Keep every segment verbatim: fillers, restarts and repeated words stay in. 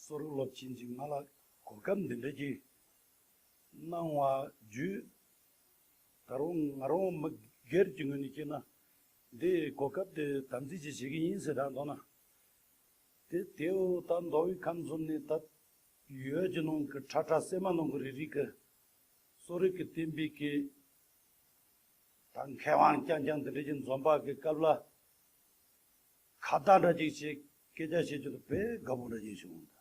གསོ་རིག་སློབ་ཆེན་གྱིས་ང་ལ་གོ་སྐབས་འདི་འདྲ་ཅིག་གནང་བ་བརྒྱུད། ད་རུང་ང་རང་མི་སྒེར་གྱི་ངོས་ནས་བཤད་ན། འདི་གོ་སྐབས་དེ་དམ་འཛིན་ཅིག་བྱེད་ཀྱི་ཡིན་ཟེར་དྲན་འདུག་ན། དེ་དེའུ་ད་མདོ་དབུས་ཁམས་གསུམ་ནས་ད་ཡུལ་གྱི་ནང་གི་ཁྲ་ཁྲ་སེ་མ་ནང་གི་རིག་རིག་གི་གསོ་རིག་གི་བསྟན་པའི་གི་ད་མཁས་དབང་རྐྱང་རྐྱང་དེ་འདྲ་ཅིག་འཛོམས་པ་གི་སྐབས་ལ། ཁ་བརྡ་འདྲ་ཅིག་བྱེད། སྐད་ཆ་བཤད་རྒྱུ་དེ་དཔེ་དགའ་པོ་འདྲ་ཅིག་བྱུང་།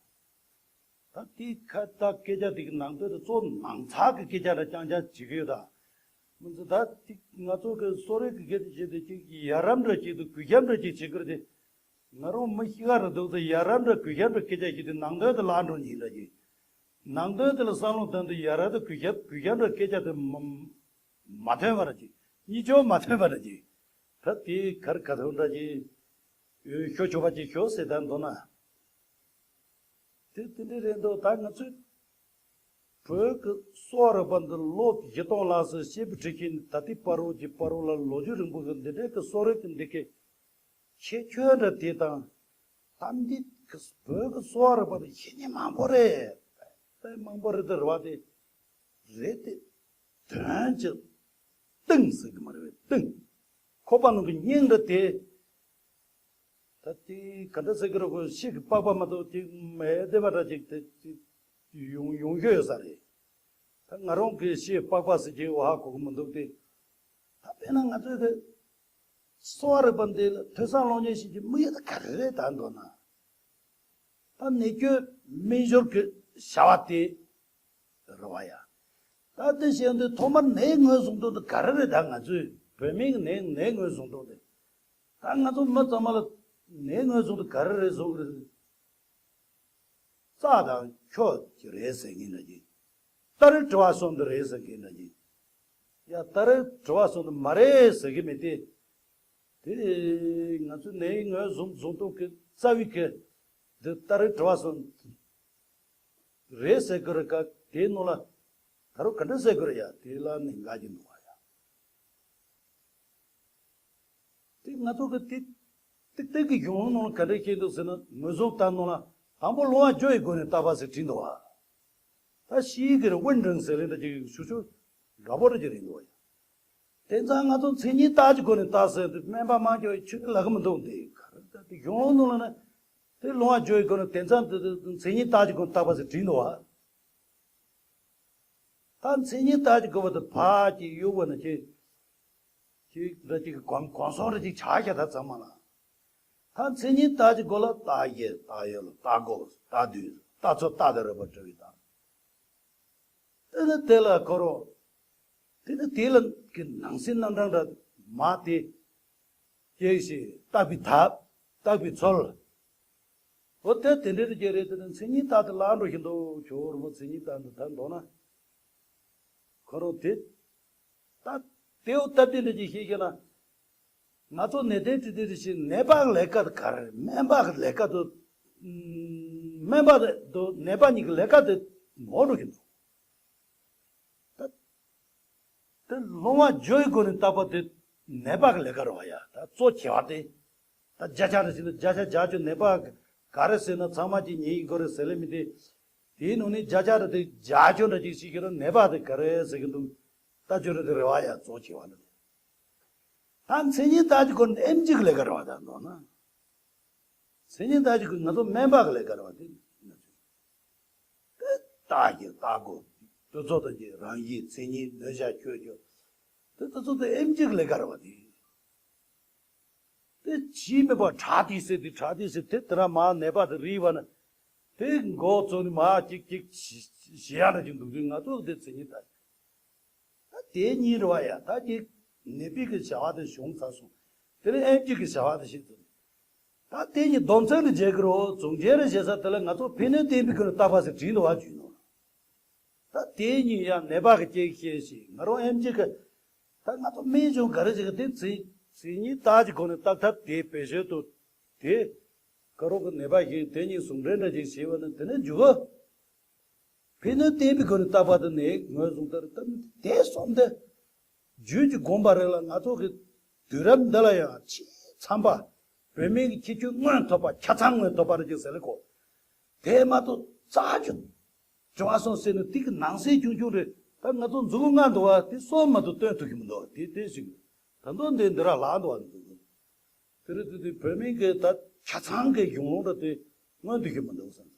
ད་དེའི་ཁ་བརྡ་སྐད་ཆ་དེ་གི་ནང་དོན་དེ་གཙོ་བོ་ནང་ཚགས་ཀྱི་སྐད་ཆ་འདྲ་རྐྱང་རྐྱང་བྱེད་ཀྱི་ཡོད་ད། མི་ཚེ་ད་དེ་ང་ཚོ་གི་གསོ་རིག་གི་སྐད་ཆ་བཤད་དེ་ཅིག་ཡ་རབས་འདྲ་ཅིག་དང་གུས་ཞབས་འདྲ་ཅིག་བྱེད་ཀྱི་རེད་དེ། ང་རང་མི་ཤི་ཁ་རེ་འདུག་དེ་ཡ་རབས་འདྲ་གུས་ཞབས་འདྲ་སྐད་ཆ་བཤད་དེ་ནང་དོན་དེ་བརླག་འགྲོ་ཉིན་འདྲ་ཅིག་ནང་དོན་དེ་ལ་བསམ་བློ་བཏང་དུས་ཡ་རབས་དང་གུས་ཞབས་གུས་ཞབས་འདྲ་སྐད་ཆ་དེ་མ་མ་ཐོན་པ་ར་ཅིག་གཉིས་ཆོག་མ་ཐོན་པ་ར་ཅིག་ད་དེའི་ཁར་ག་ཐོན་འདྲ་ཅིག་ཡོད་ཤོ་ཆོག་པ་ཅིག་ཤོ་ཟེར་ད་འདོད་ན། དེ་དེ་འདྲ་རེད་འདུག་ད་ང་ཚོས་བོད་ཀྱི་གསོ་བ་རིག་པ་འདི་ལོ་བཞི་སྟོང་ལྷག་ཙམ་སྐྱེས་བུ་ཁྲི་ཤིང་ནས་ད་ལྟའི་བར་རོ་གྱི་བར་རོ་ལ་ལོ་རྒྱུས་རིང་པོ་གི་འདི་འདྲའི་གི་གསོ་རིག་གི་འདི་གི་ཁྱད་ཆོས་འདྲ་དེ་དང་། ད་འདི་གི་བོད་ཀྱི་གསོ་བ་རིག་པ་འདི་ཤེས་མཁན་མང་པོ་རེད། དཔེ་མང་པོ་རེད་དེ་རེད་བ་དེ། རེད་དེ། དོན་གྱི་གཏིང་ཟེར་གི་མ་རེད་པས་གཏིང་། ཁོག་པ་ནང་གི་སྙིང་རེད་དེ། ད་དེ་ག་འདྲ་ཟེར་གི་རེད་གོ་ཤིག་གི་པགས་པ་མ་གཏོགས་དེ་མེད་བསྡད་པ་འདྲ་ཅིག་དེ་དེ་ཡོང་ཡོང་རྒྱུ་ཡོད་ས་རེད། ད་ང་རང་གི་ཤིག་པགས་པ་ཟེར་གྱི་ཡོད་ཧ་གོ་གི་མི་འདུག་སྟེ། ད་དཔེར་ན་ང་ཚོའི་དེ་གསོ་བ་རིག་པ་འདི་ལ་ཐོས་བསམ་སློབ་གཉེར་བྱེད་ཀྱི་དམིགས་ཡུལ་དེ་ག་རེ་རེད་ད་འདོད་ན། ད་ནད་བཅོས་སྨན་སྦྱོར་གྱི་བྱ་བ་དེ་རེད་བ་ཡ། ད་དེ་བྱས་དུས་ཐོག་མར་ནད་ངོས་བཟུང་སྟངས་དེ་ག་རེ་རེད་ད་ང་ཚོའི་བོད་མིའི་ནད་ནད་ངོས་བཟུང་སྟངས་དེ། ད་ང་ཚོ་མི་ཚང་མ་ལ་ནད་ངོས་བཟུང་དེ་ག་རེ་རེད་བཟུང་གི་རེད། རྩ་དང་ཁྱོ་ཅི་རེད་ཟེར་མཁན་འདྲ་ཅིག་ད་རེས་དྲི་བ་གསུམ་དེ་རེད་ཟེར་མཁན་འདྲ་ཅིག་ཡ་ད་རེས་དྲི་བ་གསུམ་དེ་མ་རེད་ཟེར་གི་མེད་དེ། དེ་ང་ཚོའི་ནད་ངོས་བཟུང་བཟུང་སྟངས་ཀྱི་རྩ་བའི་གི་འདི་ད་རེས་དྲི་བ་གསུམ་རེད་ཟེར་གི་རེད་ཀ་དེའི་ནང་ལ་ད་རུང་ག་འདྲ་ཟེར་གི་རེད་ཡ་དེ་ལ་ནི་འགའ་ཅིག་འདུག་བ་ཡ། དེ་ང་ཚོ་གི་དེ་ཏིག་ཏིག་གི་གཞུང་ལུགས་ནང་ལ་ག་འདྲ་བཤད་འདུག་ཟེར་ན་ངོས་བཟུང་བཏང་ནང་ལ་དང་པོ་ལོང་བ་སྦྱོར་ཡི་སྒོ་ནས་བརྟག་པ་ཟེར་བྲིས་འདུག་བ། ད་ཤི་གི་རེད་དབེན་དྲུང་ཟེར་ལེ་འདྲ་ཅིག་ཞུ་ཞུ་འདྲ་པོ་རེ་ཅིག་རེད་འདུག་བ། དེ་ཙང་ང་ཚོ་མཚན་ཉིད་བརྟག་གི་སྒོ་ནས་བརྟག་ཟེར་དུས་སྨན་པ་མང་ཆེ་བས་ཆོས་ལ་གི་མི་འདུག་འདི་ག་རེ་ད་དེ་གཞུང་ལུགས་ནང་ལ་ནི་དེ་ལོང་བ་སྦྱོར་ཡི་སྒོ་ནས་དེ་ཙང་དེ་དེ་མཚན་ཉིད་བརྟག་གི་སྒོ་ནས་བརྟག་པ་ཟེར་བྲིས་འདུག་བ། ད་མཚན་ཉིད་བརྟག་གི་དགོས་པ་དེ་ཕ་གི་གཡུག་པ་ན་ཅི། ཅིག་འདྲ་ཅིག་གང་གང་སོང་རེ་ཅིག་ཆགས་ཤག་ད་ཚང་མ་ལ། ད་མཚན་ཉིད་བརྟག་གི་དགོས་ལ་བརྟག་ཡས་བརྟག་ཡོད་ལ་བརྟག་དགོས་བརྟག་དུས་བརྟག་ཚོད་བརྟག་དང་རེད་པ་འདྲ་བའི་བརྟག་དེ་ནི་དེ་ལ་ཁོ་རོ། དེ་ནི་དེ་ལ་གི་ནང་སེམས་རྣམ་གྲངས་འདྲ་མ་དེ། སྐྱེ་ཞེས་བརྟག་པའི་ཐབས་བརྟག་པའི་ཚུལ། འོ་དེ་དེ་འདྲའི་རིགས་ཀྱི་རེད་དེ་ནི་མཚན་ཉིད་བརྟག་དེ་བརླག་འགྲོ་བཞིན་འདུག་ཇོ་བོ་རིན་པོ་མཚན་ཉིད་བརྟག་འདི་ད་འདོད་ན། ཁོ་རང་དེ། ད་དེའུ་སྟབས་བདེ་འདྲ་ཅིག་ཤེས་ཤེ་ན། ང་ཚོ་ནད་ལྡན་དེ་དེ་རེ་ཞིག་ནད་པ་གི་ལས་ཀ་དེ་ག་རེ་སྨན་པ་གི་ལས་ཀ་དེ། སྨན་པ་དེ་ནད་པ་གཉིས་ཀྱི་ལས་ཀ་དེ་མོ་འགྲོ་གི་འདུག་ད་དེ་ལོང་བ་སྦྱོར་ཡི་སྒོ་ནས་བརྟག་པ་དེ་ནད་པ་གི་ལས་ཀ་རེད་བ་ཡ། ད་གཙོ་ཆེ་བ་དེ། ད་བརྒྱ་ཆ་རེ་ཞིག་ན་བརྒྱ་ཆ་བརྒྱད་ཅུ་ནད་པ་ག་རེ་ཟེར་ན་ཚང་མ་གཅིག་ཉིད་ཡིན་དགོས་རེད་ཟེར་ལེ་མི་དེ། དེའི་ནང་ནས་བརྒྱ་ཆ་རེ་དེ་བརྒྱད་ཅུ་འདྲ་ཅིག་ཤེས་ཀྱི་རེད་ནད་པ་དེ་ག་རེ་ཟེར་གྱི་འདུག་ལྟ་རྒྱུ་རེ་དེ་རེ་བ་ཡ་གཙོ་ཆེ་བ་འདུག་ད་མཚན་ཉིད་ལྟ་རྒྱུ་སྐོར་ནས་ཨེམ་ཆི་གི་ལས་ཀ་རེ་བ་དང་འདོད་ན། མཚན་ཉིད་ལྟ་རྒྱུ་སྐོར་ང་ཚོ་སྨན་པ་གི་ལས་ཀ་རེ་བ་དེ་ང་ཚོས་དེ་ལྟ་རྒྱུ་ལྟ་དགོས། དེ་ཚོ་དང་གི་རང་བཞིན་མཚན་ཉིད་གནོད་བྱ་ཆོས་ཅན། དེ་དེ་ཚོ་དེ་ཨེམ་ཆི་གི་ལས་ཀ་རེ་བ་དེ། དེ་ཇི་མེད་པར་ཁྲག་ཐིགས་ཟེར་དེ་ཁྲག་ཐིགས་ཟེར་དེ་དེ་ར་མ་ནད་པ་དེ་རིལ་བ་ན། དེ་མགོ་བཙུགས་ནས་མ་ཅིག་ཅིག་ཞི་ཞི་ཡ་འདྲ་ཅིག་འདུག་དུས་ང་ཚོ་དེ་མཚན་ཉིད་ལྟ། ད་དེ་གཉིས་རེད་བ་ཡ་ད་ཅིག་ནད་པའི་གི་བྱ་བ་དེ་བྱུང་ཚར་སོང་། དེ་ནས་ཨེམ་ཆི་གི་བྱ་བ་དེ་བྱེད་ཚུལ། ད་དེ་གཉིས་སྡོམ་ཚིག་ནི་བརྗེ་གི་རོ་བཙུགས་འཇལ་རེ་བྱེད་ས་དེ་ལ་ང་ཚོ་ཕན་གནོད་བསྟན་པའི་སྐོར་ལ་བརྟག་པ་ཟེར་བྲིས་འདུག་བ་བརྗོད་ནོ། ད་དེ་གཉིས་ཡང་ནད་པ་གི་སྐྱེ་ཤེས་ཤིག་ང་རང་ཨེམ་ཆི་གི། ད་ང་ཚོ་སྨན་གཞུང་ག་རེ་བྱེད་གི་དེ་མཚན་མཚན་ཉིད་བརྟག་གི་སྒོ་ནས་བརྟག་ཐབས་དེ་བེད་སྤྱོད་དུ། དེ། དཀར་རོ་གི་ནད་པ་ཞིག་དེ་གཉིས་ཟུང་འབྲེལ་འདྲ་ཅིག་བྱས་པ་ནི་དེ་ནས་འཇུག་གི་ཕན་གནོད་བསྟན་པའི་སྒོ་ནས་བརྟག་པ་དེ་ནི་ངོས་བཟུང་ལྟར་ད་དེ་གསུམ་དེ། རྒྱུད་ཀྱི་དགོངས་པ་རེད་ལ་ང་ཚོ་གི་དུས་རབས་འདི་ལ་ཡང་ཆེས་འཚམ་པ། བོད་མིའི་གི་ཁྱད་ཆོས་མངོན་ཐུབ་པ་ཆ་ཚང་མངོན་ཐུབ་པ་རེད་ཅེས་ཟེར་ལེ་གོ། དེ་མ་གཏོགས་རྩ་ཆུ་བྱུང་བ་སོང་ཟེར་ནས་དེ་གི་ནང་གསེས་ཆུང་ཆུང་རེད། ད་ང་ཚོ་མཛུ་གུ་ལྔ་འདུག་བ་དེ་གསུམ་མ་གཏོགས་སྟོན་ཐུབ་ཀྱི་མི་འདུག་དེ་དེ་ཞིག་ད་མདོ་འདི་འདི་ར་ལག་འདུག་བ་འདུག་དེ་རེད་དེ་དེ་བོད་མི་གི་ད་ཆ་ཚང་གི་གཞུང་ལུགས་ར་དེ་མངོན་འདུག་གི་མི་འདུག་བསམ།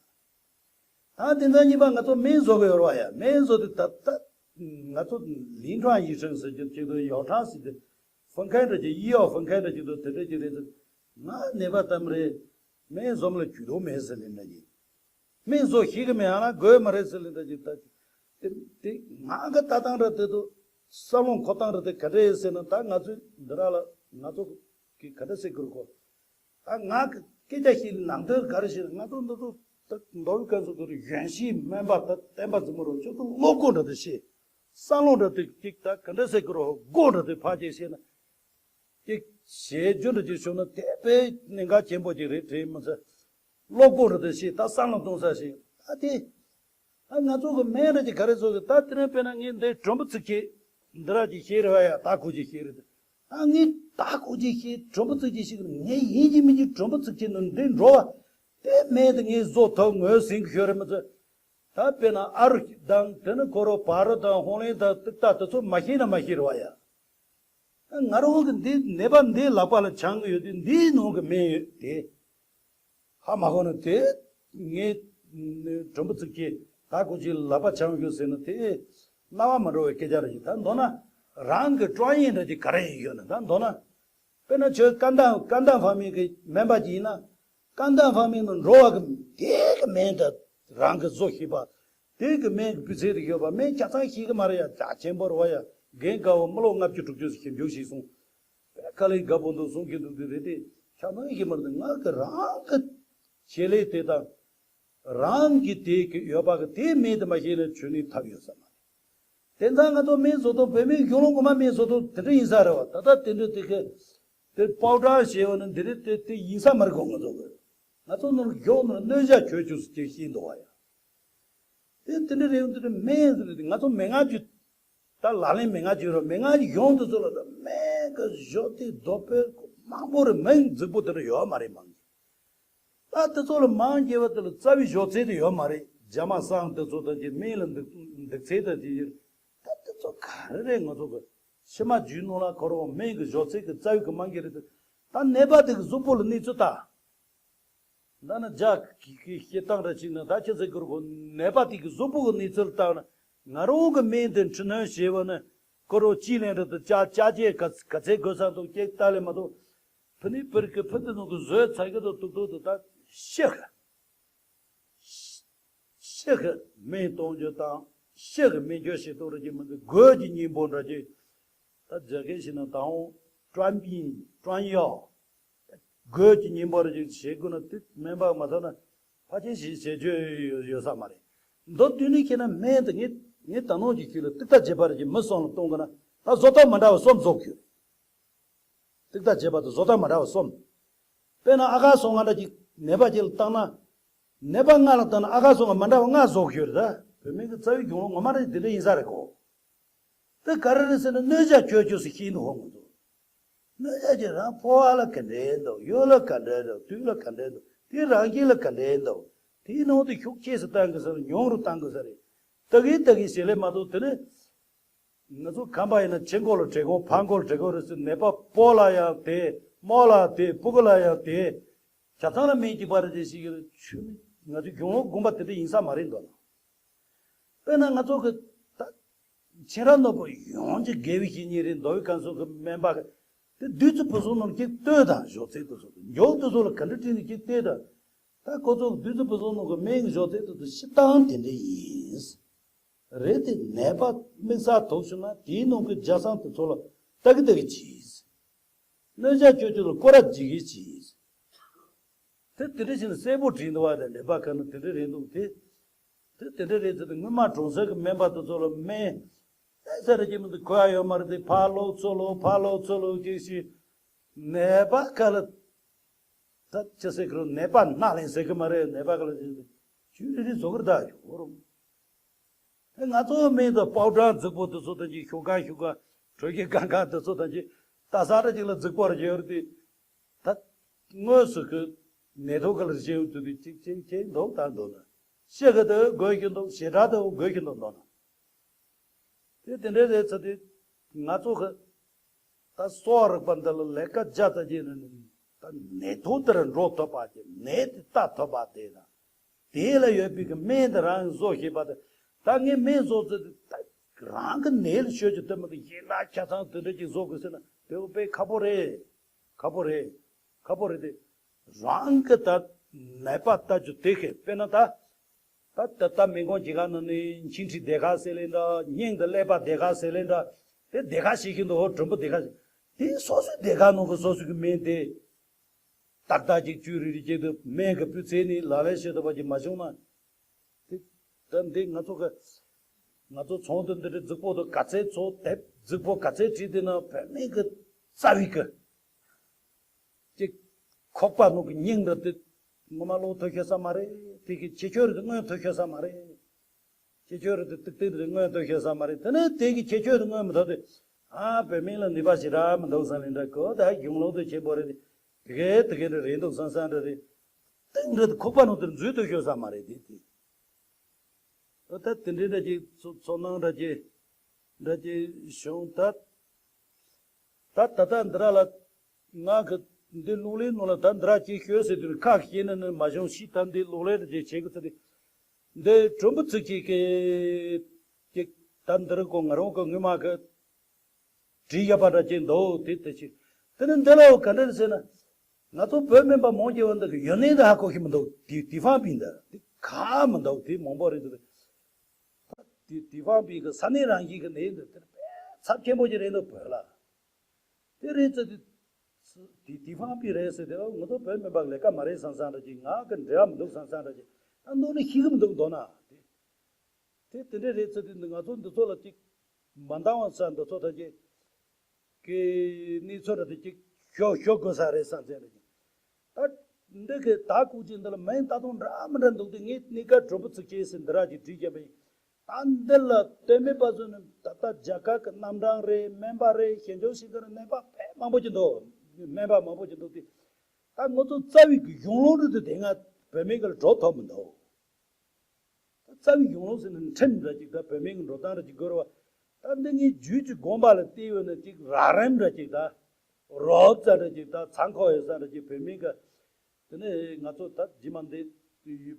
ད་དེ་ཚོ་གཉིས་པ་ང་ཚོ་སྨན་བཟོ་གི་ཡོད་རེད་བ་ཡ། སྨན་བཟོ་དེ་ད་ད་ང་ཚོ་ལིན་ཁྲང་ཡི་ཧྲེང་ཟེར་གྱི་ཅིག་ཏུ་ཡོ་ཁྲང་ཟེར་གྱི་ཧྥང་ཁན་འདྲ་ཅིག་ཡི་ཡོ་ཧྥང་ཁན་འདྲ་ཅིག་ཏུ་དེ་འདྲ་ཅིག་རེད་ཟེར། ང་ནད་པ་ཙམ་རེད། སྨན་བཟོ་མ་ལ་རྒྱུས་ལོང་མེད་ཟེར་ལེ་འདྲ་ཅིག་སྨན་བཟོ་ཤེས་གི་མེད་ཡང་ན་དགོས་མ་རེད་ཟེར་ལེ་འདྲ་ཅིག་ད་ཅིག་དེ་དེ་ང་གི་ལྟ་སྟངས་ར་དེ་ཚོ་བསམ་བློ་འཁོར་སྟངས་ར་དེ་ག་འདྲ་ཡིན་ཟེར་ན། ད་ང་ཚོའི་འདི་ར་ལ་ང་ཚོ་གི་ག་འདྲ་ཟེར་དགོས་རེད་གོ་ད་ང་གི་སྐད་ཆ་ཞིག་ནང་དོན་ག་རེ་ཞིག་ང་ཚོ་འདི་ཚོ་ད་མདོ་དབུས་ཁམས་གསུམ་གི་གཞོན་སྐྱེས་སྨན་པ་ད་བསྟན་པ་འཛིན་མོ་རོ་ཁྱོད་ཚོ་བློ་ཁོག་འདྲ་དེ་ཤེས། བསམ་བློ་འདྲ་དེ་ཅིག་ད་ག་འདྲ་ཟེར་དགོས་རེད། སྒོ་འདྲ་དེ་ཕར་ཅིག་ཤེས་ན་ཅིག་བྱེད་རྒྱུ་འདྲ་ཅིག་བྱུང་ན་དེ་དཔེ་གནད་འགག་ཆེན་པོ་ཅིག་རེད་དྲན་མི་ཚེ། བློ་ཁོག་འདྲ་དེ་ཤེས། ད་བསམ་བློ་གཏོང་ས་ཞིག་ད་དེ། ད་ང་ཚོ་གི་སྨན་ར་ཅིག་ག་རེ་བཟོ་གི་ད་དེ་རིང་དཔེར་ན་ངས་འདི་གྲུམ་བུ་ཚིགས་ཁྱི་འདི་ར་ཅིག་ཤེས་རེད་བ་ཡ། ད་ཁོ་ཅིག་ཤེས་རེད། ད་ངས་ད་ཁོ་ཅིག་ཤེས་གྲུམ་བུ་ཚིགས་ཁྱི་ཤེས་གི་ངས་ཡིན་གཅིག་མིན་གཅིག་གྲུམ་བུ་ཚིགས་ཁྱི་ནང་འདི་འགྲོ་བ་དེ་སྨན་དེ་ངས་བཟོ་ཐུབ་ངོས་ཟིན་གི་ཤོད་རེད་མི་ཚེ། ད་དཔེར་ན་ཨ་རུ་དང་དེ་ནི་ཁོ་རོ་བ་རུ་དང་ཧོང་ལེན་དང་ཏིག་ཏ་དེ་ཚོ་མ་ཤེས་ན་མ་ཤེས་རེད་བ་ཡ། ང་རང་གི་འདི་ནད་པ་འདི་ལག་པ་ལ་འཆང་གི་ཡོད་དུས་འདིའི་ནང་གི་སྨན་ཡོད་དེ། ཧ་མ་གོ་ན་དེ་ངས་གྲུམ་བུ་ཚིགས་ཀྱིས་ད་ཁོ་ཅིག་ལག་པ་འཆང་ཡོད་ཟེར་ན་དེ་རྣ་བ་མ་འགྲོ་བའི་སྐད་ཆ་རེད། ད་མདོར་ན་རང་གི་ཀྲོང་ཡིན་འདྲ་ཅིག་ག་རེ་ཡིན་ཡོད་ན་ད་མདོར་ན་དཔེར་ན་ཁྱོད་ཀན་ཏན་ཀན་ཏན་ཕ་མིང་གི་སྨན་པ་ཅིག་ཡིན་ན་ཀན་ཏན་ཕ་མིང་ནང་འགྲོ་བ་གི་དེ་གི་སྨན་ད་རང་གི་བཟོ་ཤེས་པ། དེ་གི་སྨན་གི་སྤུས་ཚད་དེ་ཡོད་པ་སྨན་ཆ་ཚང་ཤེས་གི་མ་རེད་ཡ། རྒྱ་ཆེན་པོ་རེད་བ་ཡ། རྒན་དཀར་བོ་མི་ལོ་ལྔ་བཅུ་དྲུག་ཅུ་ཞིབ་འཇུག་ཞིག་སོང་། དཔེ་དཀའ་ལས་དགའ་པོ་འདུག་གསུང་གི་འདུག་དེ་རེད་དེ་ཆ་ཚང་ཤེས་མ་རེད། ང་གི་རང་གི་བྱེད་ལས་དེ་དང་རང་གི་དེ་གི་ཡོད་པ་གི་དེ་སྨན་དེ་མ་ཤེས་ན་ཆོས་ནི་ཐབས་ཡོད་ས་མ་རེད། དེ་ཚང་ང་ཚོ་སྨན་བཟོ་ཐོག་བོད་མིའི་གཞུང་ལུགས་ངོ་མ་སྨན་བཟོ་ཐོག་དེ་འདྲ་ཡིན་ས་རེད་བ། ད་ལྟ་དེ་འདྲ་དེ་གི་དེ་པའོ་ཌར་ཞེས་པ་ནི་འདི་རེད་དེ་དེ་ཡིན་ས་མ་རེད་གོ་ང་ཚོ་གི་ང་ཚོ་ནོར་གཞོགས་ནོར་གནོད་བྱ་ཁྱོད་ཆུ་སུ་ཅིག་ཤེས་འདུག་བ་ཡ། དེ་དེ་འདྲ་རེད་འདི་འདྲ་སྨན་ཟེར་དེ་ང་ཚོ་མན་ངག་ཅིག་ད་ལག་ལེན་མན་ངག་ཅིག་རོ་མན་ངག་ཅིག་གཞུང་དེ་ཚོ་ལ་ད་སྨན་གི་བཞོ་དེ་རྡོ་པེ་མང་པོ་རེད། མིང་རྫིག་པོ་དེ་འདྲ་ཡོད་མ་རེད་མང་ཅིག་ད་དེ་ཚོ་ལ་མང་ཆེ་བ་དེ་ལ་རྩ་བའི་བཞོ་རྩལ་དེ་ཡོད་མ་རེད། རྒྱ་མ་སང་དེ་ཚོ་དང་གི་སྨན་ལ་འདུག་འདུག་ཚད་དང་དེ་ཡོད། ད་དེ་ཚོ་ག་རེ་རེད་ང་ཚོ་གི་ཕྱི་མ་རྒྱུས་ནོར་ལ་ཁོ་རང་སྨན་གི་བཞོ་རྩལ་གི་རྩ་བའི་གི་མང་གི་རེད། ད་ནད་པ་དེ་གི་གཟུགས་པོ་ལ་གནས་ཚུལ་ལྟ། ད་ནི་རྒྱ་གི་གི་བཤད་སྟངས་ར་ཅིག་ནི་ད་ཁྱེད་ཚོས་གི་རུ་གོ་ནད་པ་དེ་གི་གཟུགས་པོ་གི་གནས་ཚུལ་ལྟ་ན་ང་རང་གི་སྨན་དེ་འཕྲི་སྣོན་བྱས་པ་ནི་ཁོ་རང་ཅི་ལེན་རེད་དུ་ཅ་ཅ་ཅེ་ག་ག་ཚད་དགོས་ས་འདུག་ཅེས་ལྟ་ལས་མ་གཏོགས། ཕུ་ནི་ཕུར་གི་ཕུ་དེ་ནང་གི་བཟོས་ཚར་གི་དང་ཏུག་ཏུག་དེ་ད་ཤི་གི། ཤི་གི་སྨན་གཏོང་རྒྱུ་དང་ཤི་གི་སྨན་བཅོས་བྱེད་སྟངས་རེད་ཀྱི་མི་འདུག་སྒོས་ཀྱི་སྙིང་པོ་འདྲ་ཀྱི། ད་རྒྱ་སྐད་བཤད་ན་དང་ཀྲོན་པིན་ཀྲོན་ཡོ། སྒོས་ཀྱི་སྙིང་པོ་རེད་ཀྱི་བྱེད་དགོས་ན་དེ་སྨན་པ་མ་ཐོན་ན་ཕལ་ཆེར་ཞིག་བྱེད་རྒྱུ་ཡོད་ས་མ་རེད། མདོ་དོན་ནི་ཁྱེད་ན་སྨན་དེ་ངས་ངས་ད་ནང་གི་ཁྱེད་ལ་ཏིག་ཏག་བྱེད་པ་རེད་ཀྱི་མི་སོང་ལ་གཏོང་དགོས་ན་ད་བཟོ་ལྟ་མ་འདྲ་བ་གསུམ་བཟོ་དགོས། ཏིག་ཏ་བྱེད་པ་དང་བཟོ་ལྟ་མ་འདྲ་བ་གསུམ། དཔེར་ན་ཨ་ཁ་སོ་ང་འདྲ་ཅིག་ནད་པ་ཅིག་ལ་བཏང་ན། ནད་པ་ལྔ་ལ་བཏང་ན་ཨ་ཁ་སོ་ང་མ་འདྲ་བ་ལྔ་བཟོ་གི་ཡོད་རེད་ད། བོད་མི་གི་རྩ་བའི་གཞུང་ལུགས་ངོ་མ་རེད་འདི་འདྲ་ཡིན་ས་རེད་གོ། དེ་ག་རེ་རེད་ཟེར་ན་གནོད་བྱ་ཁྱོད་ཁྱོད་སུ་ཤེས་འདུག་ཧོ་ང་ཚོ། གནོད་བྱ་ཅིག་རང་ཕོ་བ་ལ་ག་འདྲ་འདུག་ཡོད་ལ་ག་འདྲ་འདུག་དུས་ལ་ག་འདྲ་འདུག་དེ་རང་སྐྱིད་ལ་ག་འདྲ་འདུག་དེའི་ནང་དུ་ཤུགས་ཆེ་སུ་བཏང་དགོས་ས་རེད། ཉུང་རུ་བཏང་དགོས་ས་རེད། ད་གིན་ད་གིན་ཞེས་ལས་མ་གཏོགས་དེ་ནི། ང་ཚོ་ཁམས་པ་ཡིན་ན་ཆེ་མགོ་ལ་བྲེ་གོ་ཕ་མགོ་ལ་བྲེ་གོ་རེད་ཟེར། ནད་པ་ཕོ་ལ་ཡང་དེ་མོ་ལ་དེ་ཕྲུ་གུ་ལ་ཡང་དེ། ཆ་ཚང་ལ་སྨན་གཅིག་པ་རེད་དེ་ཞིག་ཡོད་ཆུ་མི་ང་ཚོ་གཞུང་ལུགས་དགོངས་པ་དེ་འདྲ་ཡིན་ས་མ་རེད་འདོད་ན། དཔེར་ན་ང་ཚོ་གི་ད་ཆེ་ར་ནོར་བུ་ཡོངས་ཀྱི་དགེ་བའི་བཤེས་གཉེན་རེད། མདོ་དབུས་ཁམས་གསུམ་གི་སྨན་པ་གི་དེ་བདུད་རྩི་ཕུན་སུམ་ནོར་གྱི་ལྟོས་དང་བཞོ་རྩལ་དུ་སོགས་མགྱོགས་དུ་སོགས་ལ་ག་འདྲ་བྲིས་ནས་ཀྱི་ལྟོས་དང་། ད་ཁོ་ཚོ་བདུད་རྩི་ཕུན་སུམ་ནོར་གི་སྨན་གྱི་བཞོ་རྩལ་དུ་སོགས་ཤི་སྟངས་དེ་འདྲ་ཡིན། རེད་དེ་ནད་པ་དམིགས་བསལ་དོགས་བྱུང་ན་དེའི་ནང་གི་རྒྱ་སྲང་དེ་ཚོ་ལ་ལྟ་གི་ལྟ་གི་གྱིས། གནོད་བྱ་ཁྱོད་ཚོ་ལ་སྐོར་ར་འཇིག་གི་གྱིས། དེ་དེ་འདྲ་བྱས་ན་གསལ་པོ་བྲིས་འདུག་བ་དང་ནད་པ་ཁ་ན་དེ་འདྲ་རེད་འདུག་དེ། དེ་དེ་འདྲ་རེད་ཟེར་ཏེ་སྔོན་མ་གྲོང་གསེབ་ཀྱི་སྨན་པ་དེ་ཚོ་ལ་སྨན་ལྟ་ས་རེ་ཅིག་མི་འདུག་གོ་ཡ་ཡོད་མ་རེད་དེ་ཕར་ལོག་ཚུར་ལོག་ཕར་ལོག་ཚུར་ལོག་ཅིག་ཞིག་ནད་པ་ཁ་ལ། ད་ཅི་ཟེར་གི་རེད། ནད་པ་སྣ་ལེན་ཟེར་གི་མ་རེད། ནད་པ་ག་ལ་ཟེར་ཆུ་རེ་རེ་བཟོ་གི་རེད་ད་ཡོད་རུང་། དེ་ང་ཚོ་སྨན་དང་པའོ་ཌར་རྫིག་པོ་དེ་ཚོ་དང་གཅིག་ཤུག་གང་ཤུག་གང་དྲོད་ཀྱི་གང་གང་དེ་ཚོ་དང་གཅིག་ལྟ་ས་ར་ཅིག་ལ་རྫིག་པོ་རེ་ཡོད་རེད་དེ། ད་དངོས་སུ་གི་ ནད་ཐོག་ག་ལ་བཞེས་ཡོང་དུས་དུས་གཅིག་གཅིག་གཅིག་འདུག་ད་འདུག་ན། ཤེས་ག་དུ་དགོས་ཀྱི་འདུག་ཞེ་དྲག་ཏུ་དགོས་ཀྱི་འདུག་འདུག་ན། དེ་དེ་འདྲའི་རེད་ཚ་དེ། ང་ཚོ་གི་ད་གསོ་བ་རིག་པ་འདི་ལ་ལས་ཀ་བརྒྱ་ཙམ་བྱས་ནས་ནི། ད་ནད་ཐོག་དེར་འགྲོ་ཐུབ་པ་ཅིག་ནད་དེ་ལྟ་ཐུབ་པ་དེ་དང་། དེ་ལ་ཡོད་པའི་གི་སྨན་དེ་རང་གིས་བཟོ་ཤེས་པ་དེ། ད་ངས་སྨན་བཟོ་ཚེ་ད་རང་གི་ནད་ལ་ཤོད་ཀྱི་དེ་མི་འདུག་གཞན་དག་ཆ་ཚང་དེ་འདྲ་ཅིག་བཟོ་དགོས་ཟེར་ན་དེ་དཔེ་ཁག་པོ་རེད། ཁག་པོ་རེད། ཁག་པོ་རེད་དེ། རང་གི་ད་ནད་པ་ལྟ་རྒྱུ་དེ་གས་དཔེར་ན་ད། ད་ད་ལྟ་མི་ཁོང་གི་ག་ནང་ནས་མཆིན་མཁྲིས་སྡེ་ཁག་ཟེར་ལེ་འདྲ། སྙིང་དང་ཀླད་པ་སྡེ་ཁག་ཟེར་ལེ་འདྲ། དེ་སྡེ་ཁག་ཤེས་ཀྱི་འདུག་ཧོ་དྲུམ་བུ་སྡེ་ཁག་ཅིག་དེ་སོ་སོའི་སྡེ་ཁག་ནང་གི་སོ་སོ་གི་སྨན་དེ། ཏག་ཏག་ཅིག་བཅུད་རིལ་རིལ་ཅིག་དུ་སྨན་གི་སྤུས་ཚད་ནི་ལག་ལེན་བྱེད་ཐུབ་པ་ཅིག་མ་བྱུང་ན། དེ་ད་འདི་ང་ཚོ་གི་ང་ཚོ་ཚོང་དུ་འདི་འདྲའི་རྫིག་པོ་དུ་ག་ཚད་ཚོ་དེབ་རྫིག་པོ་ག་ཚད་བྲིས་དེ་ན་བོད་སྨན་གི་རྩ་བའི་གི་ཅིག་ཁོག་པ་ནང་གི་སྙིང་རུ་དེ་ངོ་མ་ལོག་ཐུབ་ཤེས་ས་མ་རེད། དེ་གི་ཁྱད་ཆོས་རུ་དེ་མངོན་ཐུབ་ཤེས་ས་མ་རེད། ཁྱད་ཆོས་རུ་དེ་ཏིག་ཏིག་རུ་མངོན་ཐུབ་ཤེས་ས་མ་རེད། དེ་ནས་དེ་གི་ཁྱད་ཆོས་རུ་མངོན་མི་ཐུབ་དེ། ཨ་བོད་སྨན་ལ་ནུས་པ་ཞེ་དྲག་མི་འདུག་བསམ་ལེ་འདྲ་གོ་ད་གཞུང་ལུགས་དེ་ཆེན་པོ་རེད། དེ་གི་དེ་གི་འདྲ་རེད་འདུག་བསམ་བསམ་འདྲ་རེད། ཏིག་འདྲ་དེ་ཁོག་པ་ནང་དེར་འཛུལ་ཐུབ་ཤེས་ས་མ་རེད་དེ་དེ། ཨོ་ད་དེ་འདྲའི་འདྲ་ཅིག་ཚོ་ཚོར་སྣང་འདྲ་ཅིག་འདྲ་ཅིག་བྱུང་ད། ད་ད་ལྟ་འདི་ར་ལ་ང་གི་འདི་གློག་ཀླད་ནང་ལ་ད་འདི་ར་ཅིག་ཤོད་ཟེར་དུས་ཁ་ཤེས་ནས་ནི་མ་བྱུང་ཤི་ད་འདི་གློག་ཀླད་འདྲ་ཅིག་བྱེད་གི་ཚེ་འདི་འདི་དྲོན་པོ་ཚིག་ཅིག་གི་ཅིག་ད་འདི་ར་གོ་ང་རང་གི་ངོ་མ་གི་བྲིས་ཡོད་པ་འདྲ་ཅིག་འདུག་དེ་དེ་ཅིག་དེ་ནི་འདི་ལའོ་ག་འདྲ་རེད་ཟེར་ན། ང་ཚོ་བོད་སྨན་པ་མང་ཆེ་བ་འདི་གི་ཡོན་གནས་འདི་ཧ་གོ་ཤེས་མི་འདུག་དེ་དེ་ཧྥང་པིན་འདི་དེ་ག་མི་འདུག་དེ་མང་པོ་རེད་འདུག་དེ་དེ་ཧྥང་པིན་གི་ས་གནས་རང་བཞིན་གི་ནད་འདི་དེ་དཔེ་ཚབས་ཆེན་པོ་ཅིག་རེད་འདུག་བོད་ལ། དེ་རེད་ཚེ་དེ་དེ་དེ་ཧྥང་པིན་རེད་ཟེར་དེ་ཨོ་ང་ཚོ་བོད་སྨན་པ་ལས་ཀ་མ་རེད་བསམ་བསམ་འདྲ་ཅིག་ང་གི་འབྲེལ་བ་མི་འདུག་བསམ་བསམ་འདྲ་ཅིག་ད་མདོ་ནས་ཤེས་གི་མི་འདུག་མདོར་ན་དེ། དེ་དེ་འདྲ་རེད་ཚེ་དེ་ང་ཚོ་འདི་ཚོ་ལ་ཅིག་མ་འདང་བ་ས་འདི་ཚོ་ད་ཅིག་གི་གནས་ཚུལ་ར་དེ་ཅིག་ཤོ་ཤོ་དགོས་ས་རེད་བསམ་ཚེ་རེད་ཅིག་ད་འདི་གི་ད་ཀུ་ཅི་འདི་ལ་མིང་ལྟ་སྟངས་འདྲ་མི་འདྲ་འདུག་དེ་ངས་གནས་སྐབས་དྲོན་པོ་ཚིག་ཅེས་ཟེར་འདི་ར་ཅིག་བྲིས་བཞག་པ་ཡིན། ད་འདི་ལ་དོན་མེད་པ་ཚོ་ནི་ད་ལྟ་རྒྱ་གར་གི་རྣམ་གྲངས་རེད། སྨན་པ་རེད། ཞིབ་འཇུག་བྱེད་མཁན་རེད། སྨན་པ་དཔེ་མང་པོ་ཅིག་འདུག་སྨན་པ་མང་པོ་ཅིག་འདུག་དེ་ད་ང་ཚོ་རྩ་བའི་གི་གཞུང་ལུགས་འདི་དེ་སྔ་བོད་སྨན་གི་ལ་འགྲོ་ཐུབ་མི་འདུག་ད་རྩ་བའི་གཞུང་ལུགས་ཟེར་ན་ཁྲིམས་འདྲ་ཅིག་ད་བོད་སྨན་གི་འགྲོ་སྟངས་འདྲ་ཅིག་དགོས་རེད་བ། ད་འདི་ངའི་རྒྱུད་ཀྱི་དགོངས་པ་ལ་བལྟས་ཡོད་ན་ཅིག་རགས་རིམ་འདྲ་ཅིག་ད་རོབ་ཙམ་འདྲ་ཅིག་ད་ཚང་ཁོ་ཡོད་ས་འདྲ་ཅིག་བོད་སྨན་གི་དེ་ནས་ང་ཚོ་ད་རྗེས་མ་འདི་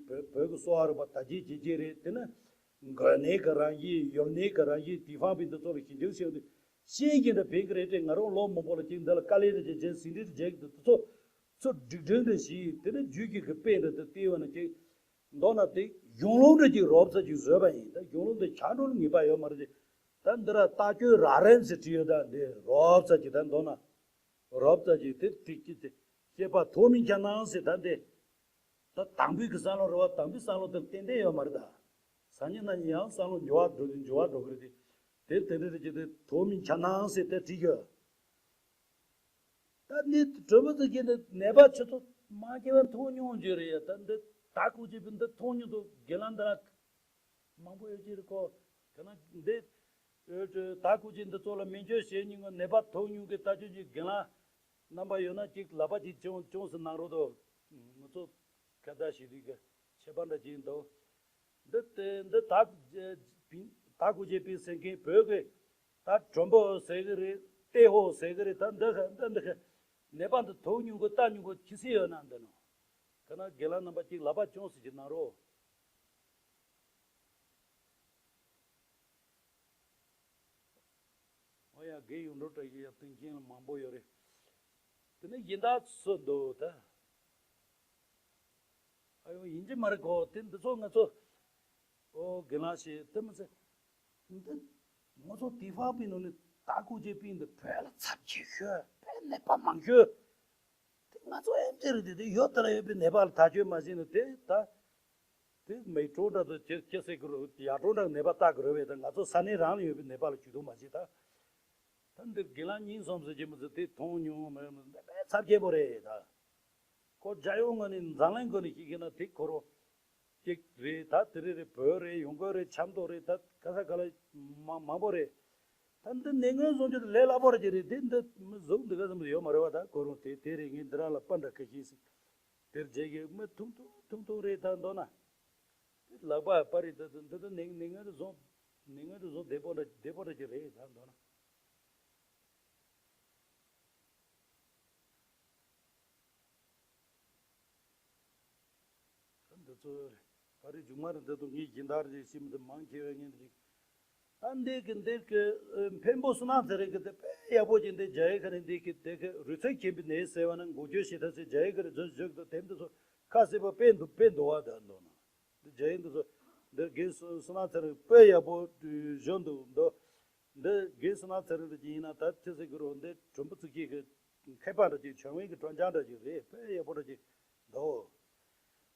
བོད་བོད་ཀྱི་གསོ་བ་རིག་པ་དར་རྒྱས་བྱེད་ཀྱི་རེད། དེ་ནས་འགོས་ནད་ཀྱི་རང་བཞིན། ཡུལ་ནད་ཀྱི་རང་བཞིན། དེ་ཕན་པའི་འདི་ཚོ་ལ་ཞིབ་འཇུག་བྱས་ཏེ་ཤེས་ཀྱི་འདྲ་ཕན་གྱི་རེད་དེ། ང་རང་ལོ་མང་པོ་ལ་ཅིག་འདི་ལ་དཀའ་ལས་རེ་བྱས་བྱས་ཟིན་བྲིས་རེ་བྱས་ཀྱི་འདུག་དེ་ཚོ་ཚུར་སྒྲིག་སྒྲིག་འདྲ་བྱས། དེ་ནས་རྒྱུད་ཀྱི་གི་དཔེ་འདྲ་དེ་བལྟས་པ་ན་ཅིག་མདོར་ན་དེ་གཞུང་ལུགས་འདྲ་ཅིག་རོབ་ཙམ་ཅིག་བཟོས་པ་ཡིན། ད་གཞུང་ལུགས་འདི་ཆ་འགྲོ་ལ་ངེས་པ་ཡོད་མ་རེད་དེ། ད་འདི་ར་ལྟ་སྤྱོད་རགས་རིམ་ཟེར་བྲིས་ཡོད། ད་འདི་རོབ་ཙམ་ཅིག་ད་མདོར་ན། རོབ་ཙམ་ཅིག་དེ་ཐིག་ཅིག་དེ་བཤད་པ་ཐོགས་མེད་འཆར་སྣང་ཟེར། ད་འདི་ད་དང་པོའི་གི་བསམ་བློ་རེད་བ། དང་པོའི་བསམ་བློ་དེ་ཏན་ཏན་ཡོད་མ་རེད། ད་སང་ཉིན་གནངས་ཉིན་ཡང་བསམ་བློ་འགྱུར་བ་འགྲོ་གི་འགྱུར་བ་འགྲོ་གི་རེད་དེ། དེ་དེ་འདྲ་རེད་ཅེས་དེ་ཐོགས་མེད་འཆར་སྣང་ཟེར་དེ་བྲིས་ཡོད། ད་ནི་དྲོན་པོ་ཚོ་གིས་ནི་ནད་པ་ཆུ་ཚོད་མ་སྐྱེལ་བ་མཐོང་མྱོང་རྒྱུ་རེད་ཡ། ད་འདི་ད་ཀུ་ཅི་པི་འདི་མཐོང་མྱོང་འདུག་རྒན་ལགས་འདི་ར་མང་པོ་ཡོད་ཀྱི་རེད་ཁོ། དེ་ན་འདི་ད་ཀུ་ཅི་འདི་ཚོ་ལ་སྨན་བཅོས་བྱེད་མྱོང་གི་ནད་པ་མཐོང་མྱོང་གི་ལྟ་སྤྱོད་ཀྱི་རྒན་ལགས་རྣམ་པ་ཡོད་ན་ཅིག་ལག་པ་ཅིག་ཅུང་ཅུང་ཟད་གནང་རོགས་དང་། ང་ཚོ་ཁ་བརྡ་བྱེད་དུས་ཀྱི་ཁྱད་པར་འདྲ་ཅིག་འདུག་འདི་དེ་འདི་ད་ད་ཀུ་ཅི་པི་ཟེར་མཁན་བོད་ཀྱི་ད་དྲོན་པོ་ཟེར་གི་རེད། ཏེ་ཧོ་ཟེར་གི་རེད། ད་འདི་ཁ་འདི་འདི་ཁ་ནད་པ་འདི་ཐུག་མྱོང་གི་ལྟ་མྱོང་གི་ཅི་སེ་ཡོད་ན་འདི་ནོ། ཁ་ན་རྒན་ལགས་རྣམ་པ་ཅིག་ལག་པ་ཅུང་ཟད་ཅིག་གནང་རོགས། ཨོ་ཡ་རྒན་ཡོངས་འགྲོ་བཀྲ་ཤིས་ཡ་སྟོན་མཁན་ལ་མང་པོ་ཡོད་རེད། དེ་ནས་གཞན་དག་སུ་འདུག་ད། ཨ་ཡོ་ཡིན་གྱི་མ་རེད་གོ། དེ་འདི་ཚོ་ང་ཚོ་ཨོ་རྒན་ལགས་ཞེས་དེ་མི་ཚེ་འདི་ང་ཚོ་དེ་ཕག་པའི་ནང་ནས་ད་ཀུ་ཅེ་པིན་འདི་བོད་ལ་ཚབས་ཆེ་ཤོས་བོད་ནད་པ་མང་ཤོས། དེ་ང་ཚོ་ཨེམ་ཆི་རེད་དེ། དེ་ཡོད་དེ་ལ་ཡོད་པའི་ནད་པ་ལ་ཐག་གཅོད་མ་བྱས་ན་དེ་ད་དེ་མེ་ཀྲོ་འདྲ་དུ་ཁྱེད་ཁྱེད་སེ་གི་རུ་ཡར་ཀྲོ་འདྲ་ནད་པ་ལྟ་གི་རུ་བས། ད་ང་ཚོ་ས་གནས་རང་ལ་ཡོད་པའི་ནད་པ་ལ་ཇུས་གཏོགས་མ་བྱས། ད་ད་འདིར་རྒན་ལགས་གཉིས་གསུམ་ཟེར་གྱི་མི་ཚེ་དེ་མཐོང་མྱོང་མེད། ནད་པའི་ཚབས་ཆེན་པོ་རེད། ད་ཁོ་རྒྱ་ཡོང་ངོ་ནས་འཛམ་གླིང་སྒོ་ནས་ཤེས་ཀྱི་ན་དེ་ཁོ་རོ་ཅིག་རེད། ད་དེ་རེ་རེ་བོད་རེད། ཡོང་སྒོ་རེད། ཆབ་མདོ་རེད། ད་ག་ས་ག་ལ་མང་མང་པོ་རེད། ད་འདི་ནད་ངན་བཟུང་རྒྱུ་དེ་ལས་སླ་པོ་རེད་ཀྱི་རེད། དེ་འདི་མི་བཟུང་འདི་ག་ཙམ་ཡོད་མ་རེད་བ། ད་ཁོ་རང་དེ་དེ་རེད། ངས་འདི་རང་ལ་པ་འདྲ་ཁ་ཤས་ཤིག་ དེར་རྗེས་ཀྱི་མི་ཐུང་ཐུང་ཐུང་ཐུང་རེད་ད་མདོར་ན། དེ་ལག་པ་པར་རེད་ད་འདི་འདི་ནི་ནི་ངན་དུ་བཟུང་། ནི་ངན་དུ་བཟུང་བདེ་པོ་འདྲ་བདེ་པོ་འདྲ་ཅིག་རེད་ད་མདོར་ན། འདི་ཚོ་རེད། ད་རེས་མཇུག་མ་རེད་འདི་ཚོ་ངས་སྦྱིན་བདག་རེད་ཤི་མི་འདི་མང་ཆེ་བས་ངས་འདི་རིགས། ད་འདི་གི་འདི་གི་འཕན་པོ་བསོད་ནམས་ཚེ་རིང་གི་དེ་དཔེ་ཡག་པོ་ཅིག་འདི་རྒྱ་ཡིག་ག་རེ་འདི་གི་དེ་གི་རུས་ཚོགས་མཁྱེན་པའི་ནད་ཟེར་བ་ན་འགོག་རྒྱུ་ཞེ་ཐག་ཚེ་རྒྱ་ཡིག་ག་རེ་བཟོས་བཞག་གི་འདུག་དེ་འདི་ཚོ་ཁ་གསལ་པོ་དཔེ་འདུག་དཔེ་འདུག་བ་ད་འདུག་ན། འདི་རྒྱ་ཡིག་འདི་ཚོ་འདི་རྒན་བསོད་ནམས་ཚེ་རིང་དཔེ་ཡག་པོ་བཟོས་འདུག་འདུག་འདི་རྒན་བསོད་ནམས་ཚེ་རིང་འདི་ཅིག་ཡིན་ན་ད་ཐེ་ཟེ་གི་རོ་འདི་དྲོན་པོ་ཚིགས་ཀྱི་གི་མཁས་པ་འདྲ་ཅིག་བྱང་བའི་གི་དྲོན་ཆང་འདྲ་ཅིག་རེད། དཔེ་ཡག་པོ་འདྲ་ཅིག་འདུག་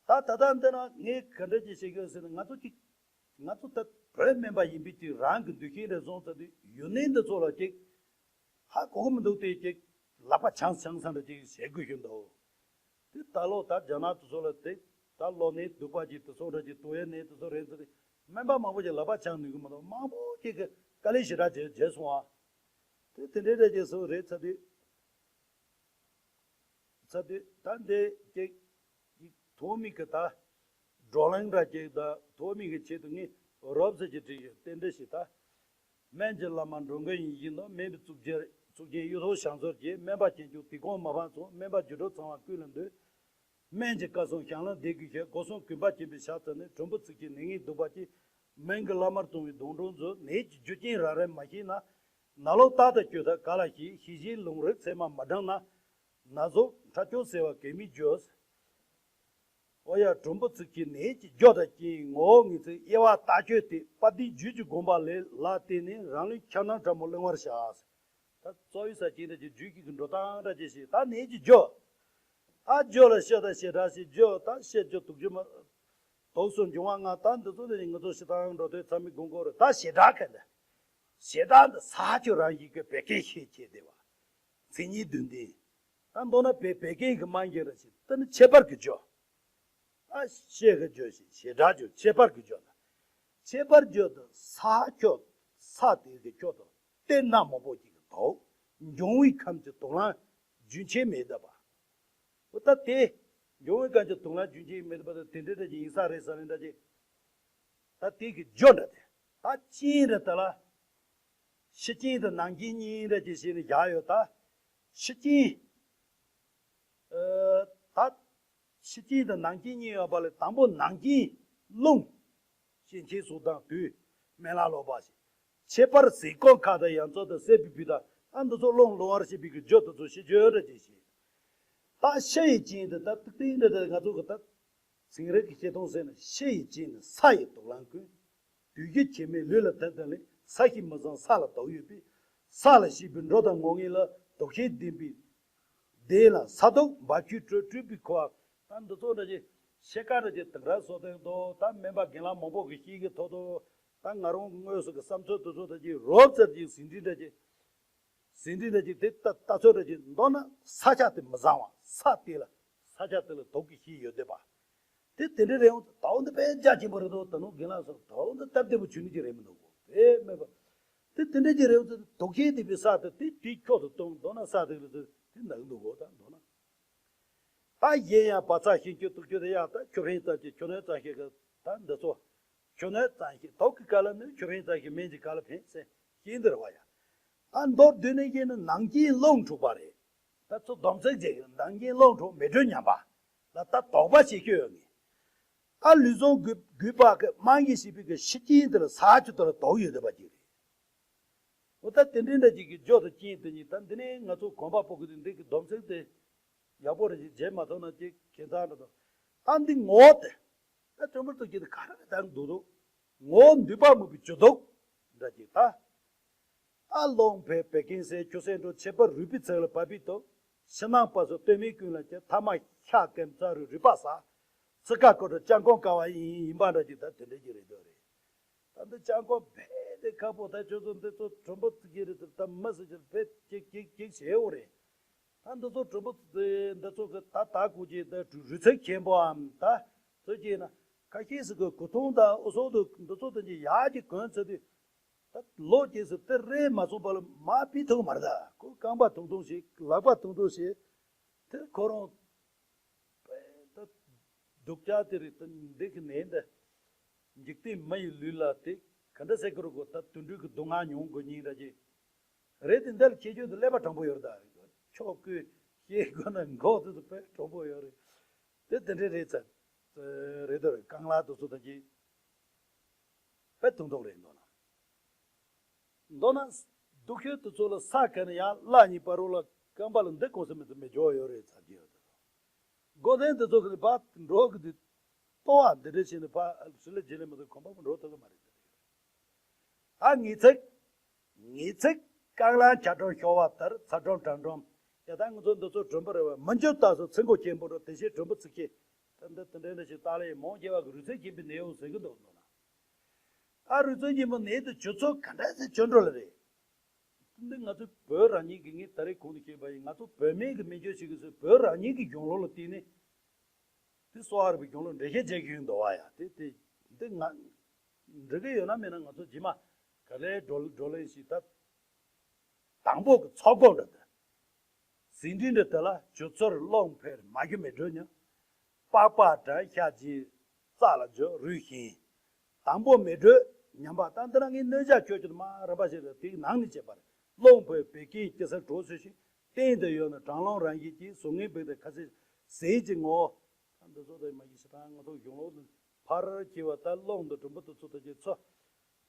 ད་ད་ལྟ་འདི་ན་ངས་ག་འདྲ་ཅིག་བཤད་གི་ཟེར་ན་ང་ཚོ་ཅིག་ང་ཚོ་ད་བོད་སྨན་པ་ཡིན་པའི་ཅིག་རང་གི་འདུ་ཤེས་རེ་བཟུང་ཚར་དུས་ཡུན་ནན་འདི་ཚོ་ལ་ཅིག་ཧ་གོ་གི་མི་འདུག་དེ་ཅིག་ལག་པ་འཆང་འཆང་ས་འདྲ་ཅིག་བྱེད་དགོས་ཀྱི་འདུག་དེ་ད་ལོ་ད་རྒྱ་ནག་དེ་ཚོ་ལ་དེ་ད་ལོ་ནད་གདུག་པ་ཅིག་དེ་ཚོ་འདྲ་ཅིག་དུག་ཡའི་ནད་དེ་ཚོ་རེད་ཟེར་ཏེ་སྨན་པ་མང་པོ་ཅིག་ལག་པ་འཆང་ནུས་ཀྱི་མི་འདུག་མང་པོ་ཅིག་གི་དཀའ་ལས་ཞེ་དྲག་བྱས་བྱས་སོང་ཨ། དེ་དེ་འདྲའི་འདྲ་ཅིག་སོང་རེད་ཚར་དུས། ཚ་དུས་ད་འདི་ཅིག་ཅིག་ཐོག་མིག་གི་ད་བགྲོ་གླེང་འདྲ་ཅིག་ད་ཐོག་མིག་གི་ཆེད་དུ་ངས་རོབ་ཙམ་ཅིག་བྲིས་ཡོད། རྟེན་འབྲེལ་ཞིག་ད། སྨན་གྱི་བླ་མ་འགྲོ་མགོན་ཡིན་བཞིན་ནོ། སྨན་པའི་གཙུག་རྒྱན་གཙུག་རྒྱན་གཡུ་ཐོག་ཞང་ཚོར་གྱིས། སྨན་པ་ཅན་ཀྱང་དུས་གང་མ་ཕམ་ཚོགས། སྨན་པ་སྒྱུ་འཕྲུལ་ཚང་བ་ཀུན་ལ་འདུད། སྨན་གྱི་བཀའ་སྲུང་ཞང་བློན་སྡེ་དགུའི་ཞལ། སྒོ་སྲུང་གུས་པ་ཆེན་པོས་ཕྱག་འཚལ་ནས། དྲོན་པོ་ཚིགས་ཀྱི་ནད་ངན་གདུག་པ་ཅན། སྨན་གྱི་བླ་མར་གཏོང་བའི་སྡོང་གྲོགས་མཛོད། ནད་ཀྱི་རྒྱུ་རྐྱེན་རང་རེ་མ་ཤེས་ན། ནད་ལོག་རྟག་ཏུ་བཅོས་ཐབས་ག་ལ་ཤེས། ཤེས་བཞིན་ལུང་རིགས་ཚད་མ་མ་བགྲངས་ན། ན་ཟུག་ཁྲག་སྐྱོན་སེལ་བ་གེགས་མེད་རྒྱུ། ཨོ་ཡ་དྲོན་པོ་ཚིགས་ཀྱི་ནད་ཀྱི་རྒྱུ་དང་རྐྱེན་ངོ་བོ་ངེས་ཚིག་དབྱེ་བ་ལྟ་སྤྱོད་དེ་དཔལ་ལྡན་རྒྱུད་ཀྱི་དགོངས་པ་ལས་ལ་བརྟེན་ནས་རང་ལུས་ཁྱབ་སྣང་ཕྲ་མོ་གླེང་བར་བྱ། ད་རྩ་བའི་ས་ཆེན་འདྲ་ཅིག་རྒྱུད་ཀྱི་འགྲོ་སྟངས་འདྲ་ཅིག་ཞིག་ད་ནད་ཀྱི་རྒྱུ། ཨ་རྒྱུ་ལ་ཤ་དང་ཞེ་དྲག་ཞིག་རྒྱུ་ད་ཤ་རྒྱུ་དུག་རྒྱུ་མ། དུག་སོགས་འབྱུང་བ་ལྔ་ད་འདི་ཚོ་ནི་ང་ཚོ་ཤི་ཐང་འགྲོ་དུས་ཚ་མི་དགོང་དགོང་རེད། ད་ཞེ་དྲག་ག་འདི། ཞེ་དྲག་འདི་ས་ཆུ་རང་བཞིན་གྱི་བད་ཀན་ཤས་ཆེ་བདེ་བ། མཚན་ཉིད་བདུན་ལྡན། ད་མདོར་ན་བད་བད་ཀན་གྱི་རྨང་གཞི་ར་ཞིག་དེ་ནི་ཁྱད་པར་གྱི་རྒྱུ། ཨ་ཤེས་ཀྱི་རྒྱུ་ཞིག་ཞེ་དྲག་རྒྱུ་ཁྱད་པར་གྱི་རྒྱུ་ན། ཁྱད་པར་རྒྱུ་དུ་ས་ཁྱོད་ས་དེ་གི་ཁྱོད་དུ་བསྟན་ན་མང་པོ་ཅིག་གི་དོག་འབྱུང་བའི་ཁམས་ཀྱི་དོག་ལན་རྒྱུན་ཆད་མེད་ད་པ། འོ་ད་དེ་འབྱུང་བའི་ཁམས་ཀྱི་དོག་ལན་རྒྱུན་ཆད་མེད་ད་པ་དེ་འདྲ་འདྲ་ཅིག་ཡིན་ས་རེད་ས་རེད་འདྲ་ཅིག་ད་དེ་གི་རྒྱུ་འདྲ་དེ་ད་རྐྱེན་རེད་ད་ལ། ཕྱི་རྐྱེན་དང་ནང་རྐྱེན་གཉིས་རེད་ཅེས་བཤད་ནས་བཞག་ཡོད་ད། ཕྱི་རྐྱེན། ཨ། ད། ཕྱི་རྐྱེན་དང་ནང་རྐྱེན་གཉིས་ཡོད་པ་ལས་དང་པོ་ནང་རྐྱེན་རླུང་། སྐྱེ་མཆེད་གཟུགས་དང་དུས། སྨན་བླ་ལོག་པ་ཞིག་ཁྱད་པར་ཟས་སྐོམ་ཁ་དང་ཡ་མཚོ་དང་བསྲེས་པའི་བུ་དང་ཨ་འདི་ཚོ་རླུང་སློང་བར་བྱེད་པའི་གི་རྒྱུ་དེ་ཚོ་ཤེས་རྒྱུ་རེད་ཅེས་བཤད། ད་ཕྱི་ཡི་རྐྱེན་དེ་ད་ཏིག་ཏིག་འདྲ་དེ་ང་ཚོ་གི་ད། ཚན་རིག་གི་བཤད་སྟངས་ཟེར་ན་ཕྱི་ཡི་རྐྱེན་ནི་ས་ཡི་དོག་ལན་ཀུན། དུས་ཀྱི་ཁྱད་མེད་ལུས་ལ་ཐུག་དང་ལས་ས་ཞིག་མི་བཟང་ས་ལ་དོག་ཡོད་པས། ས་ལ་ཞེན་པའི་འགྲོ་དང་ངོ་ངེས་ལ་དོག་ཤེས་ལྡན་པའི་ལྡན་ལ་ས་དོག་འབབ་ཆུའི་དྲོད་སྤྲུལ་པའི་ཁུ་བ། ད་འདི་ཚོ་འདྲ་ཅིག་ཤེལ་དཀར་འདྲ་ཅིག་དུང་རྭ་སོགས་དང་དོ་ད་སྨན་པ་རྒན་ལགས་མང་པོ་གི་ཤེས་ཀྱི་ཐོག་ཏུ་ད་ང་རང་དངོས་སུ་གི་བསམ་ཚུལ་དེ་ཚོ་འདྲ་ཅིག་རོབ་ཙམ་ཅིག་ཟིན་བྲིས་འདྲ་ཅིག་ཟིན་བྲིས་འདྲ་ཅིག་དེ་ལྟ་ལྟ་ཚོད་འདྲ་ཅིག་མདོར་ན་ས་ཆ་དེ་མི་བཟང་བ་ས་དེ་ལ་ས་ཆ་དེ་ལ་དོག་གི་ཤེས་ཡོད་བསྡད་པ། དེ་དེ་འདྲའི་རེད་འོང་ད་འོ་འདི་དཔེ་རྒྱ་ཆེན་པོ་རེད་འདུག་ད་ནུ་རྒན་ལགས་སོགས་ད་འོ་འདི་སྟབས་བདེ་པོ་བྱུང་ནི་ཅིག་རེད་མི་འདུག་གོ་དེ་མེད་པ། དེ་དེ་འདྲའི་ཅིག་རེད་འོང་ད་དོག་ཤེས་བསྡད་པའི་ས་དེ་དེ་དེའི་ཁྱོག་ཏུ་གཏོང་མདོར་ན་ས་དེ་ལ་དེ་དེ་ནག་འདུག་གོ་ད་མདོར་ན། ད་གཞན་ཡང་བག་ཚ་ཞེན་སྐྱོ་སྡུག་སྐྱོ་དེ་ཡང་ད་ཁྱོད་ཕན་ཙམ་ཞིག་ཁྱོད་ནོར་ཙམ་ཞིག་གི་ད་འདི་ཚོ། ཁྱོད་ནོར་ཙམ་ཞིག་དོག་གི་ག་ལ་ནི་ཁྱོད་ཕན་ཙམ་ཞིག་སྨན་གྱི་ག་ལ་ཕན་ཟེར་ཤེས་འདིར་བ་ཡ། ད་མདོར་བསྡུས་ནས་བཤད་ན་ནང་རྐྱེན་རླུང་འཁྲུགས་པ་རེད། ད་ཚོ་སྡོམ་ཚིག་ཅིག་ནང་རྐྱེན་རླུང་འཁྲུགས་མེ་དྲོད་ཉམས་པ་ལ་ད་དོགས་པ་བྱེད་རྒྱུ་ཡོད་ངེས། ད་ལུས་ཟུངས་རྒུད་རྒུད་པ་གི་རྨང་གཞི་ཞེས་པའི་གི་ཤི་རྐྱེན་དེ་ལ་ས་ཆུ་དེ་ལ་དོགས་ཡོད་བསྡད་པ་ཅིག་རེད། འོ་ད་དེ་འདྲའི་འདྲ་ཅིག་གི་རྒྱུ་དང་རྐྱེན་དེ་གཉིས་ད་འདི་ནས་ང་ཚོ་གོམ་པ་སྤོ་གི་དུས་འདི་གི་སྡོམ་ཚིག་དེ་ཡག་པོ་རེ་ཞིག་བརྗེད་མ་ཐུབ་ན་ཅིག་ཁྱད་མཚར་འདྲ་དང་། ད་འདི་ངོ་བོ་དེ་ད་དྲན་པར་དུ་གྱི་དེ་ག་རེ་ད་འདུག་འདུག་ངོ་བོ་འདུས་པ་མུན་པའི་བཅུད་དུག་འདྲ་ཅིག་ད། ཨ་ལོང་བས་བད་ཀན་གསལ་ཆུ་སེར་འགྲོ་ཆད་པ་རུས་པའི་ཚིགས་ལ་བབས་པའི་དུག་ཕྱི་ནང་པ་སོགས་སྟོད་སྨད་ཀུན་ལ་སྐྱེ་ཐ་མ་ཤ་སྐམ་རྩ་རུས་རུས་པ་ཟ། ཚིགས་ཁ་ཀོ་དྲོ་ལྕགས་ཀོང་ཀ་བ་ཡིན་ཡིན་པ་འདྲ་ཅིག་ད་དེ་འདྲ་ཅིག་རེད་འདོད་རེད། ད་འདི་ལྕགས་ཀོང་བས་དེ་ཁག་པོ་ད་ཁྱོད་ཚོ་འདི་ཚོ་གྲུམ་བུ་ཙི་གི་རེད་ད་མི་སྲིད་ཅིག་བས་ཅིག་ཅིག་ཅིག་བྱེད་འོ་རེད། ད་འདི་ཚོ་གྲུམ་བུ་ཙི་འདི་ཚོ་གི་ད་ད་གུ་ཅིག་ད་རུས་ཚིགས་མཁན་པོའམ་ད་ཚོ་ཅིག་ན་ཁ་ཤས་སུ་གི་གུ་ཐུང་ད་ཨུ་སོ་དུ་འདི་ཚོ་དེ་ཅིག་ཡག་ཅིག་གོན་ཚར་དུས། ད་ལོ་རྒྱས་སུ་དེ་རེད་མ་སོང་པ་ལ་མ་ཕི་ཐུག་མ་རེད་ད་ཁོ་རྐང་པ་ཐུང་ཐུང་ཞིག་ལག་པ་ཐུང་ཐུང་ཞིག་དེ་ཁོ་རང་དཔེ་ སྡུག་ཅག་དེ་རེད། ད་འདི་གི་ནད་འདི་འཇིག་རྟེན་མི་ཡི་ལུས་ལ་དེ་ག་འདྲ་ཟེར་གི་རེད་གོ། ད་དུད་འགྲོ་གི་སྡུག་བསྔལ་མྱོང་དགོས་ཉིན་ར་ཅིག་རེད། དེ་འདི་ལ་ཁྱེད་ཆོས་དེ་ཀླད་པ་དྲང་པོ་ཡོད་རེད་ད། རེད་དོ། ཆོག་གི་ཤེས་དགོས་ན་མགོ་དེ་ཚོ་དཔེ་དྲང་པོ་ཡོད་རེད། དེ་དེ་འདྲ་རེད་ཚ། རེད་དོ། རེད། རྐང་ལག་དེ་ཚོ་ད་ཅིག་དཔེ་དུང་ཐོག་རེད་འདོད་ན། མདོར་ན། སྡུག་ཤོས་དེ་ཚོ་ལ་ས་ག་ནས་ཡང་བརླག་ཉིན་བར་རོ་ལ་རྐང་པ་ལ་འདི་གོང་ས་མི་ཚོ་མི་འཇོག་ཡོད་རེད་ཚ་གི་ཡོད་དོ། འགོག་བདེན་དེ་ཚོ་གི་ནི་ཕར་འགྲོ་གི་འདི་ལྟོ་བ་འདི་འདྲ་བྱས་ནས་ཕར་ཞི་ལ་རྗེས་ལ་མི་ཚོ་གོམ་པ་འགྲོ་ཐུབ་གི་མ་རེད་དེ་རེད། ད་ངེས་ཚིག་ངེས་ཚིག་རྐང་ལག་ཆ་གྲང་ཤོར་བ་ལྟར་ཚ་གྲང་གྲང་གྲང་། ཡ་ད་ང་ཚོ་འདི་ཚོ་གྲུམ་པ་རེད་བ། མི་འཇོན་རྟགས་སུ་ཚིག་མགོ་སྐྱེན་པོ་འགྲོ། དེ་བཞིན་གྲུམ་པ་ཚིག་ཁྱི། ད་འདི་དེ་འདྲའི་འདྲ་ཞིག་ལྟ་ལས་མང་ཆེ་བ་གི་རུས་ཚོད་སྐྱེན་པའི་ནད་ཡོང་ཟེར་གི་འདུག་འདོད་ན། ད་རུས་ཚོད་སྐྱེན་པོ་ནད་དེ་བྱུང་ཚུལ་ག་འདྲ་ཟེར་བྱུང་འགྲོ་ལ་རེད། འདི་ང་ཚོ་བོད་རང་ཉིད་ཀྱི་ངས་ད་རེས་གོང་དུ་བཤད་པ་ཡིན། ང་ཚོ་བོད་སྨན་གྱི་སྨན་བཅོས་བྱེད་ཀྱི་ཚོས་བོད་རང་ཉིད་ཀྱི་གཞུང་ལུགས་ལ་བརྟེན་ནས། དེ་གསོ་བ་རིག་པའི་གཞུང་ལུགས་འགྲེལ་བཤད་བྱེད་ཀྱི་ཡོད་འདུག་བ་ཡ། དེ་དེ་འདི་ང་འགྲིག་གི་ཡོད་ན་མེད་ན་ང་ཚོ་རྗེས་མ་ག་ལེར་བགྲོ་བགྲོ་གླེང་ཞིག་ད། དང་པོ་གི་ཚོགས་འགོ་འདྲ་དེ། ཟིན་བྲིས་འདྲ་དེ་ལ་ཇོ་ཚོར་རླུང་འཕེལ་མ་གྱུར་མེ་དྲོད་ཉམས། པགས་པ་དྲན་ཤ་གྱི་རྩ་ལ་འཇོ་རུས་ཞན། དང་པོ་མེ་དྲོད་ཉམས་པ་དང་། འདི་ན་ངས་གནོད་བྱ་ཁྱོད་ཀྱི་མ་རིམ་པ་ཞིག་རེད། དེའི་ནང་ནས་བྱེད་པར་རླུང་འཕེལ་བད་ཀན་སྐྱེ་ས་གྲོགས་སུ་ཞིག་སྟེང་དུ་ཡོད་ན་གྲང་རླུང་རང་བཞིན་གྱིས་ཟུག་རྔུའི་བུག་དེ་ཁ་ཟས་ཟས་ཀྱི་ངོ་། ད་འདི་ཚོ་དེ་མ་གི་ཞེ་དྲག་ང་ཚོ་གཞུང་ལུགས་ནི་ཕར་གྱི་བ་ད་རླུང་དང་གྲུམ་པ་དེ་ཚོ་ད་ཀྱི་ཚོ།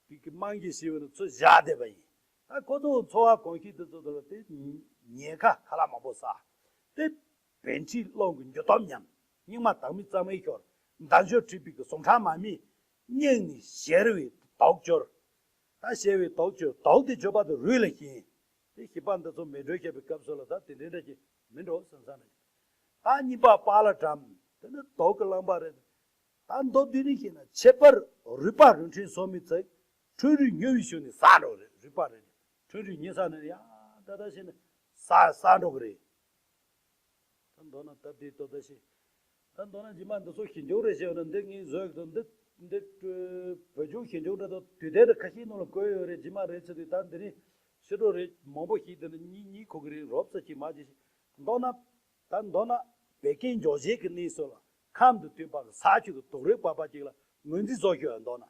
དེ་གི་རྨང་གཞི་ཞེས་པ་ནི་ཚོ་བཞག་བསྡད་པ་ཡིན། ད་ཁོ་ཚོ་འཚོ་བ་གོམས་གཤིས་དེ་ཚོ་དེ་ལ་དེ་ཉེན་ཁ་ཁ་ལག་མང་པོ་ཟ། དེ་བད་མཁྲིས་རླུང་གི་འགྱུར་ལྡོག་ཉམས། སྙིགས་མ་དྭངས་མའི་རྩ་མེད་ཤོར། འདམ་ཤོག་འཁྲིགས་པའི་གི་ཟུངས་ཁྲག་མ་རྨིས། སྙིང་ནས་གཤེར་བའི་དུག་སྐྱོར། ད་གཤེར་བའི་དུག་སྐྱོར། དུག་དེ་བཅོས་པ་དེ་རུས་ལ་ཞན། དེ་ཞིག་པ་འདི་ཚོ་མེ་དྲོད་བཤད་པའི་སྐབས་སུ་ལ་ད་དེ་འདྲའི་འདྲ་ཅིག་མི་འགྲོ་བསམ་བསམ་རེད། ད་གཉིས་པ་པགས་ལ་གྲམ། དེ་ནི་དུག་གི་རླངས་པ་རེད། ད་མདོར་བསྡུས་ནས་བཤད་ན་ཁྱད་པར་རུས་པ་རུས་ཕྲན་སོ་མའི་ཚིག་ཁྲུས་རུས་མྱུར་བའི་ཤུལ་ནས་ཟ་འགྲོ་རེད། རུས་པ་རེད། ཁྲུས་རུས་མྱུར་ཟ་ནས་ཡང་ད་ལྟ་བཤད་ན་ཟ་ཟ་འགྲོ་གི་རེད། ད་མདོར་ན་སྟབས་བདེའི་སྟོབས་ད་ཤེས། ད་མདོར་ན་རྗེས་མ་འདི་ཚོ་ཞིབ་འཇུག་རེ་བྱས་ན་འདི་ངས་བཟོས་ཀྱི་འདུག་འདི་འདི་བོད་ལྗོངས་ཞིབ་འཇུག་འདྲ་དང་དུས་དེབ་རེ་ཁ་ཤས་ནང་ལ་བཀོད་ཡོད་རེད། རྗེས་མ་རེ་ཚེ་དུས་ད་འདི་རིང་ཕྱི་དྲོ་རེ་མང་པོ་ཞིག་འདི་ནི་གཉིད་གཉིད་ཁུག་གི་རེད། རོབ་ཙམ་ཅིག་མ་བྱེད་ཤིག་མདོར་ན། ད་མདོར་ན་བད་ཀན་འཇོག་བྱེད་ཀྱི་གནས་སུ་ལ་ཁམས་དང་བསྟུན་པ་གི་ས་ཆུ་གི་དུག་རིགས་པ་པ་ཅིག་ལ་ངོས་འཛིན་བཟོ་ཤོག་མདོར་ན།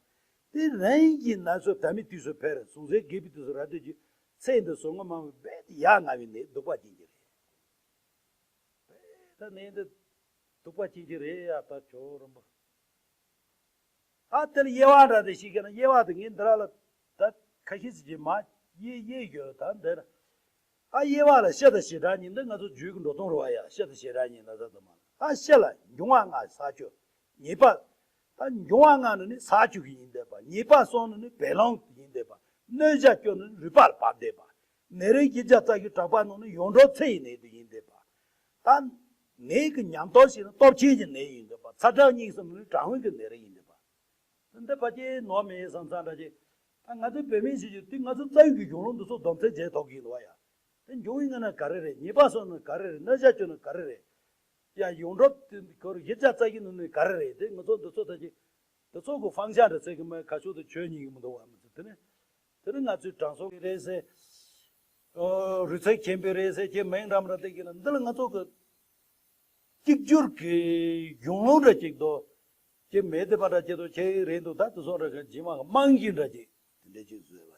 དེ་རང་གི་ན་ཚོད་དལ་མོའི་དུས་སུ་འཕེལ། ཟུངས་ཟད་རྒས་པའི་དུས་སུ་ར་སྟོད་ཀྱི་ཚེ་འདི་ཟུག་རྔུ་མང་བའི་རྦད་དེ་ཡ་ང་བའི་ནད་སྡུག་པ་ཅན་གྱི་རེད། རྦད་དེ་ནད་འདི་སྡུག་པ་ཅན་གྱི་རེད་ཡ། ད་ཇོ་བོ་རིན་པོ། ད་དེ་ལ་དབྱེ་བ་འདྲ་དེ་ཤེས་ཀྱི་ན། དབྱེ་བ་དེ་ངས་འདི་ར་ལ་ད་ཁ་ཤས་ཤིག་གིས་མ་དབྱེ་དབྱེ་ཡོད། ད་འདི་ན། ཨ། དབྱེ་བ་ལ་ཤ་དང་ཞེ་དྲག་གཉིས། འདི་ང་ཚོ་རྒྱུད་ཀྱི་འགྲོ་སྟངས་རེད་བ་ཡ། ཤ་དང་ཞེ་དྲག་གཉིས་ན་ཚ་དུ་མ་ལ། ཨ། ཤ་ལ་འབྱུང་བ་ལྔ་ས་ཆུ། ཉེས་པ། ད་འབྱུང་བ་ལྔ་ནི་ནི་ས་ཆུ་གི་ཡིན་བསྡད་པ། ཉེས་པ་གསུམ་ནི་ནི་བད་རླུང་ཡིན་བསྡད་པ། གནོད་བྱ་བཅུ་ནི་ནི་རུས་པ་ལ་བབས་བསྡད་པ། ནད་རིགས་བཞི་བརྒྱ་རྩ་བཞི་དྲུག་པ་ནང་ནི་ཡོངས་གྲུབ་ཚེ་ཡི་ནད་དུ་ཡིན་བསྡད་པ། ད་ནད་ཀྱི་ཉམས་རྟོགས་ཤིག་ནི་སྟོབས་ཆེན་གྱི་ནད་ཡིན་བསྡད་པ། ཚ་གྲང་གཉིས་གསུམ་ནི་གྲང་བའི་གི་ནད་རིགས་ཡིན་བསྡད་པ། འདི་ཕལ་ཆེར་ནོར་མེད་བསམ་བསམ་འདྲ་ཅིག་ད་ང་ཚོའི་བོད་སྨན་ཞིག་ཡོད་དུས་ང་ཚོ་རྩ་བའི་གི་གཞུང་ལུགས་འདི་ཚོ་སྡོམ་ཚིག་བྱེད་ཐུབ་ཀྱི་ཡིན་འདུག་བ་ཡ། དེ་འབྱུང་བའི་ངོས་ནས་ག་རེ་རེད། ཉེས་པ་གསུམ་ནི་ག་རེ་རེད། གནོད་བྱ་བཅུ་ནི་ག་རེ་རེད། ཡ། ཡོངས་གྲུབ་དེ་ག་རེ་བཞི་བརྒྱ་རྩ་བཞི་ནི་ནི་ག་རེ་རེད། དེ་ང་ཚོ་འདི་ཚོ་ད་ཅིག་འདི་ཚོ་གི་ཧྥང་ཤ་འདྲ་ཚིག་གི་མ་ཁ་ཕྱོགས་དེ་ཆོས་ཉིད་ཀྱི་མི་འདུག་བ། མི་ཚོ་དེ་ནི་དེ་ནི་ང་ཚོའི་དྲང་སྲོང་གི་རེད་ཟེར། ཨོ། རུས་ཚིགས་མཁྱེན་པའི་རེད་ཟེར་ཁྱེད་མིང་འགྲམ་ར་བཏེག་གི་ན། འདི་ལ་ང་ཚོ་གི་གཅིག་གྱུར་གྱི་གཞུང་ལུགས་འདྲ་ཅིག་འདུག་ཅེས་མེད་དེ་པ་འདྲ་ཅིག་འདུག་ཁྱེད་རེད་འདུག་ད་དེ་ཚོ་འདྲ་གི་རྗེས་མ་གི་རྨང་གཞི་འདྲ་ཅིག་དེ་འདྲ་ཅིག་བཟོས་